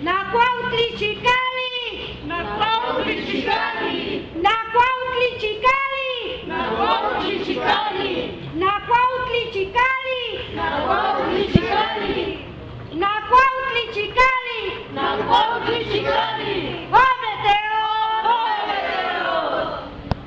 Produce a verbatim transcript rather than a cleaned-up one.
Na Cuautli Chicali. Na Cuautli Chicali. Na Cuautli Chicali. Na Cuautli Chicali. Na Cuautli Chicali. Na Cuautli Chicali. Na Cuautli Chicali. Na Cuautli Chicali.